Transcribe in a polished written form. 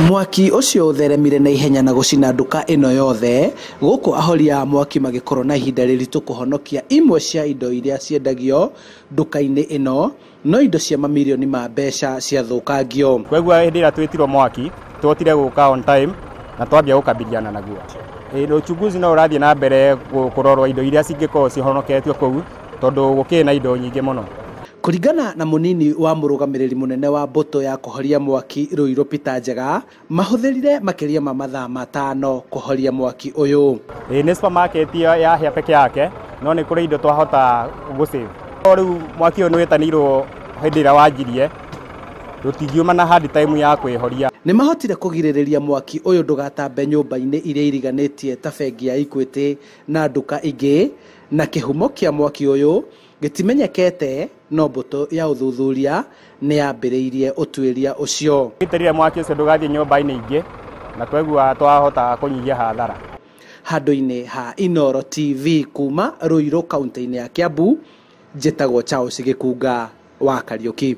Mwaki ũcio ũtheremire na ihenya na gũcina nduka ĩno yothe, gũkũ ahoria a mwaki magĩkorwo na ihinda rĩritũ kũhonokia imwe cia indo iria ciendagio nduka-inĩ ĩno, no indo cia mamirioni ma mbeca ciathũkangio. Koguo hĩndĩ ĩrĩa twĩtirwo mwaki twotire gũka on time na twambia gũkabiliana naguo. Uchunguzi no ũrathiĩ na mbere kũrorwo indo iria cingĩkorwo cihonoketio kũu, tondũ gũkĩrĩ na indo nyingĩ mũno. Kũringana na mũnini wa mũrũgamĩrĩri mũnene wa mbũtũ ya kũhoria mwaki Ruiru Peter Njega, mahũthĩrire makĩria ma mathaa 5 kũhoria mwaki ũyũ. Nĩ supermarket yahĩa peke yake, no nĩ kũrĩ indo twahota gũ-save. Rĩu mwaki ũyũ nĩ wĩtanĩirwo hĩndĩ ĩrĩa wanjirie, tũtingiuma na hard time ya kwĩhoria. Nĩ mahotire kũgirĩrĩria mwaki ũyũ ndũgatambe nyũmba-inĩ iria iriganĩtie ta bengi ya Equity na nduka ingĩ, na kĩhumo kĩa mwaki ũyũ gĩtimenyekete, no mbũtũ ya ũthuthuria nĩ yambĩrĩirie ũtuĩria ũcio. Gĩtĩrire mwaki ũcio ndũgathiĩ nyũmba-inĩ ingĩ, na twegua twahota kũnyihia hathara. Handũ-inĩ ha Inooro TV kuma Ruiru kaunti-inĩ ya Kiambu, njĩtagwo Charles Gĩkunga wa Kariũki.